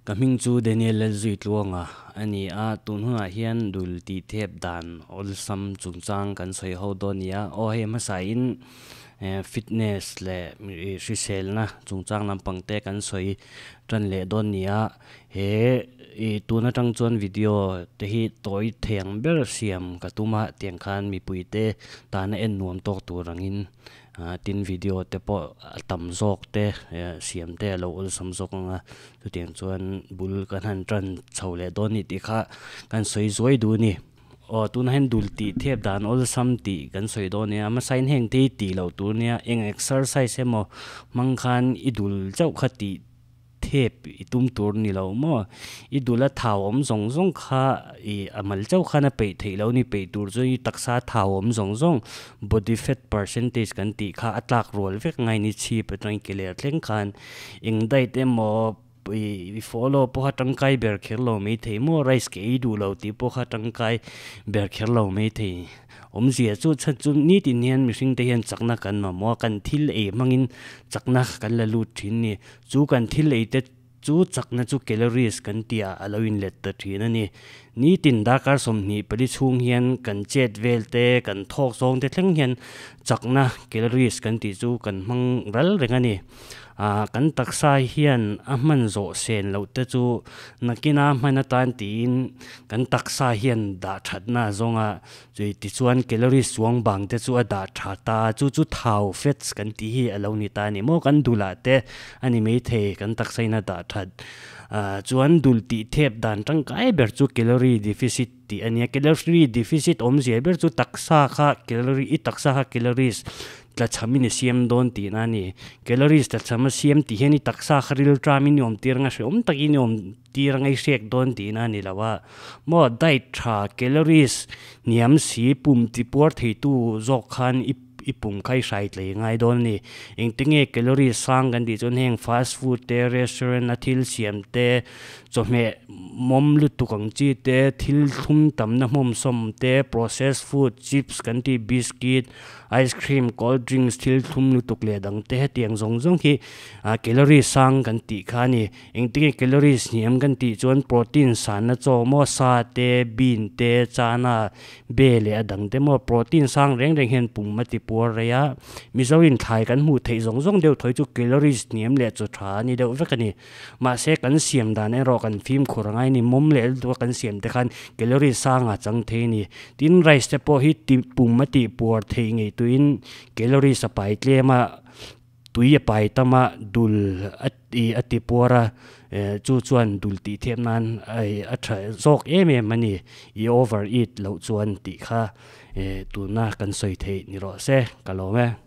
Ka hming chu Daniel Lalzuitluanga a ni a, tun hunah hian dul tih thep dan awlsam chungchang kan sawi ho dawn a ni a. Aw hei hmasain fitness leh hriselna chungchang lampang te kan sawi tan leh dawn a ni a. He ih tun atang chuan video te hi tawi thei ang ber siam ka tum a, tiang khan mipui te tana en nuam tawk tur angin Ah tin video te pawh a tam zawk te siam te a lo awlsam zawk ang a, chutiang chuan bul kan han tan chho leh dawn a ni tih kha kan sawi zuai duh a ni. Aw tunah hian dul tih thep dan awlsam tih kan sawi dawn a nia, hmasain heng te hi tih loh tur a nia, eng exercise emaw hmang khan i dul chauh kha tih thep i tum tur ni lo maw? I dul a thau awm zawng zawng kha i a mal chauh khan a peih theih lo ni, peih tur chu i taksa thau awm zawng zawng body fat percentage kan tih kha a tlak rual vek ngai ni chhip atangin ke ler thleng khan eng diet emaw i follow pawh kha tangkai ber kher lo mai thei maw rice ke ei duh lo tih pawh kha tangkai ber kher lo mai thei. Awmzia chu chhan chu nitin hian mihring te hian chakna kan mamawh a, kan thil ei hmangin chakna kan la lut thin ni. Chu kan thil ei te chu chakna chu calories kan tih ah a lo inlet ta thin a ni. Nitin darkar 24 chhung hian kan chet vel te, kan thawk zawng te thleng hian chakna calories kan tih chu kan hmang ral reng a ni. Ah kan taksa hian a hman zawh sen loh te chu nakina hman atan tiin kan taksa hian dah thatna a zawng a, Chui tichuan calories chuang bang te chu a dah tha ta, chu chu thau, fats, kan tih hi a lo ni ta a ni maw? Kan dulah te a ni maithei kan taksa in a dah that. Chuan dul tih thep dan tangkai ber chu calorie deficit tih a nia, calorie deficit awmzia ber chu taksa kha calorie, i taksa kha calories Tla chhamin i siam dawn tihna a ni. Calories tla chham a siam tih hian i taksa kha rilṭamin i awm tir anga hreawm takin i awm tir anga i hrek dawn tihna a ni lo a. Maw diet tha calories hniam si pum ti puar theitu zawk khan i i pum kha i hrai tlei ngai dawn a ni. Engtinge calories sang kan tih chuan heng fast food te, restaurant a thil siam te, chawhmeh mawm lutuk ang chi te, thil thlum tamna hmawmsawm te, processed food, chips kan tih biscuit, Ice cream, cold drinks thil thlum lutuk leh dang te hetiang zawng zawng hi calorie sang kan tih kha a ni. Engtinge calories hniam kan tih chuan protein sanna chaw maw sa te, bean te, chana, be leh a dang te maw protein sang reng reng hian pum a ti puar rei a. Mizo in thlai kan hmuh theih zawng zawng deuh thawi chu calories hniam leh chaw tha a ni deuh vek a ni. Mahse kan siam dan erawh kan fimkhur angai a ni, mawm leh lutuk a kan siam te khan calorie sang a chang thei a ni. Tin rice te pawh hi ti pum a tih puar theih ngei tuin calories a pai tlem a, tui a pai tam a, dul a ti a ti puar a, chu chuan dul tih thiam nan a tha zawk em em a ni, i over eat loh chuan tih kha tuna kan sawi theih ni rawh se ka lawm e.